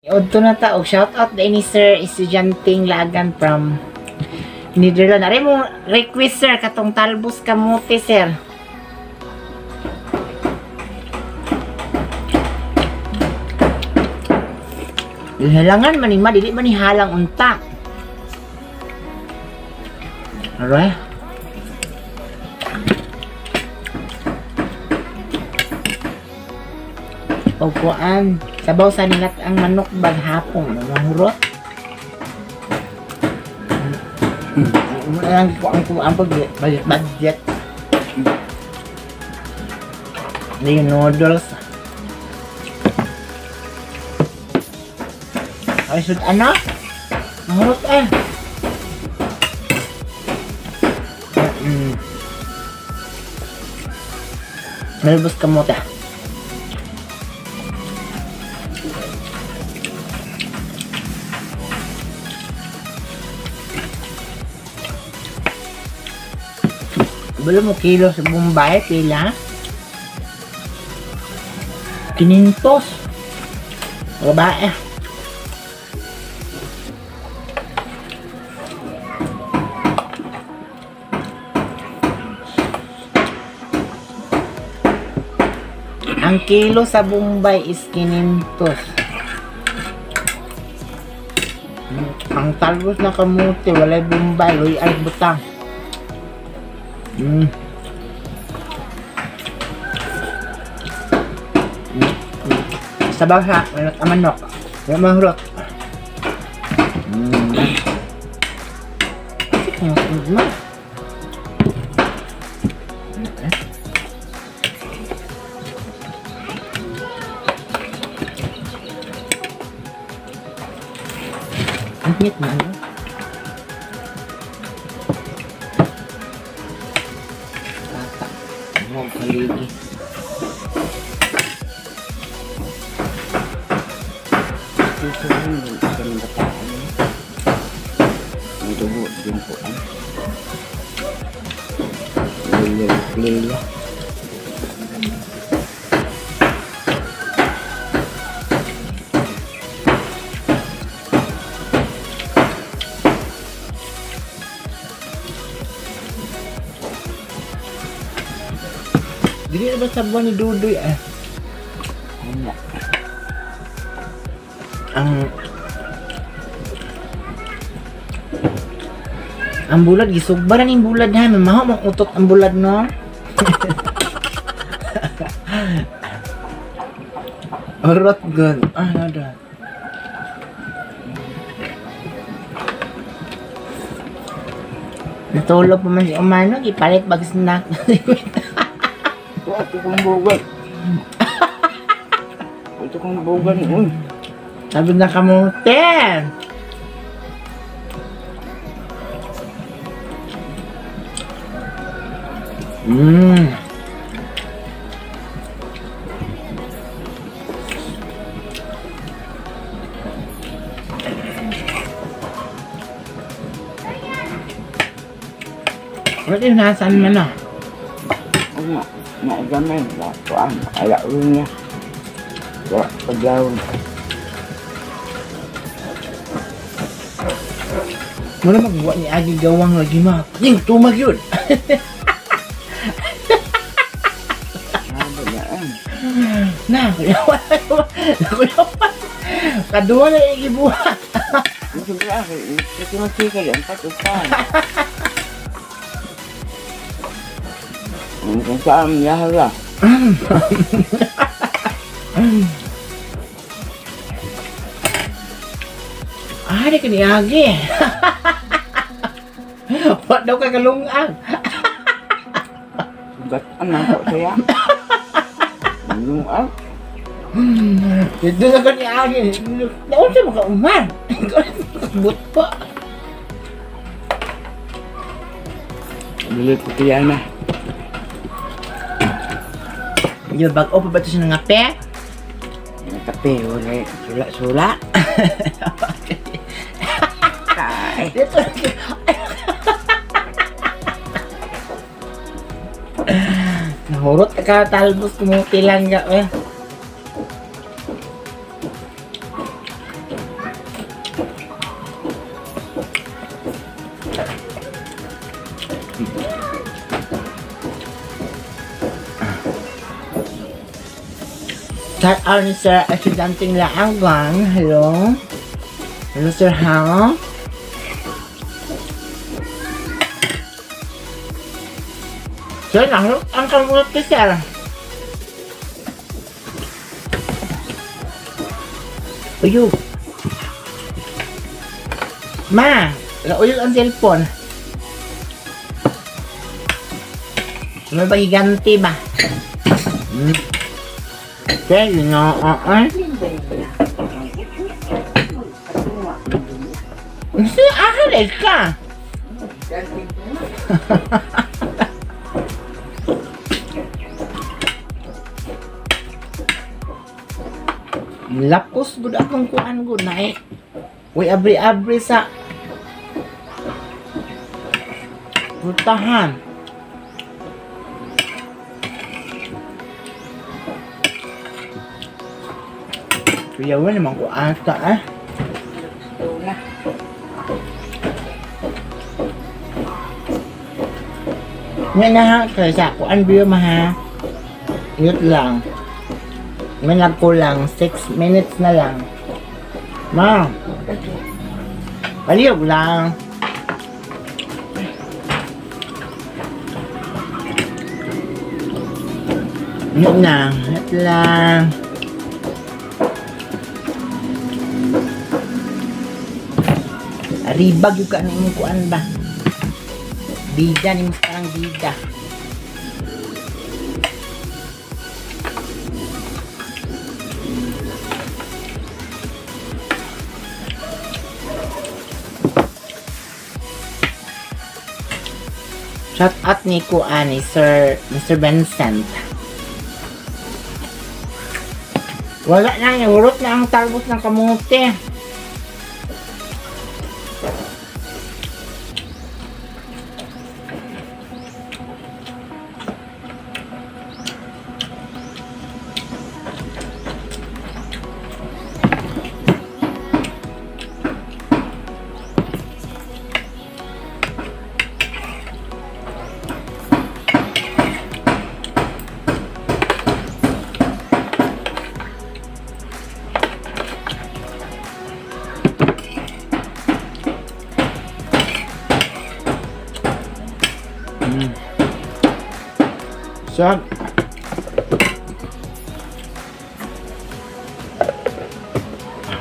Udto na ta og shout out ni Sir Estudyanteng Lagan from Netherlands. Ari mo request sir katong talbos kamote sir. Halangan man ni ma, dili man ni halang unta. Alright. O kuan, sabaw sa nilat ang manok baghapon, mahurot. Ang kuan pag budget. Yung noodles. Ay, sud ano? Mahurot eh. Malbos kamote. Balo mo kilo sa Bombay, pila? 500. Babae. Ang kilo sa Bombay is 500. Ang talbos na kamote, walay Bombay, luy ay butang. Sabaw sa manok manok. Wala mahurot. Ang na ano? Tata. Huwag kaligi. Ito yung bataan. Ang dugo din po. Lilya. Dili na ba sa buwan ni Dudoy eh? Wala. Ang bulad, gisugba na ning bulad ha. Mamaho mong utot ang bulad no? Urot gun. Ah, nada. Natulog pa man si Umano, gipalit bag snack. Ito kong bugan. Ito kong bugan. Uy. Sabi na kamote. Ano yung nasaan man ah? Ano? Naigamay, lakuan, alaun niya. Wala paglaon. Muna magbuhat ni Agi gawang lagi ma. Yung tumag yun. Na, kuyawan. Kuyawan. Kaduwa na yung ibuhat. Kasi magsikal yan, patupan. Kung saan niya. Ah, di ka ni Agi. Wa daw ka kalungang. Sugat-an na po siya. Lungang. Dito na ka ni Agi. Daon siya makauman. But pa. Dili ko kaya na. Yung bag-o pa ba ito siya ng kape? Ng kape, wala. Sula-sula. Dito. Nahurot ka talbos kumuti lang ka eh. Shout out ni Sir Estudyanteng Laagan. Hello. Hello, Sir Hal. Sir, nahulog ang kamuti, sir. Uyog. Ma, uyog ang cellphone. Ano ba higanti ba? Okay, you know, Akin ka. Lapos gud akong kuan gud na eh. Uy, abri-abri sa putahan. Kuyawan naman ko ata eh. Nga na ha, kaya sa kuan biyo ma ha. Yut lang. May nagkulang, 6 minutes na lang. Ma, paliyog lang. Yun na, yut lang. Aribag yung ka ano yung kuan ba? Bida, ni mo parang bida. Shout out ni kuan ni Sir Mr. Vincent. Wala na, nagurot na ang talbos ng kamote. So,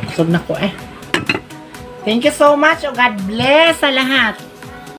busog na ko eh. Thank you so much. Oh, God bless sa lahat.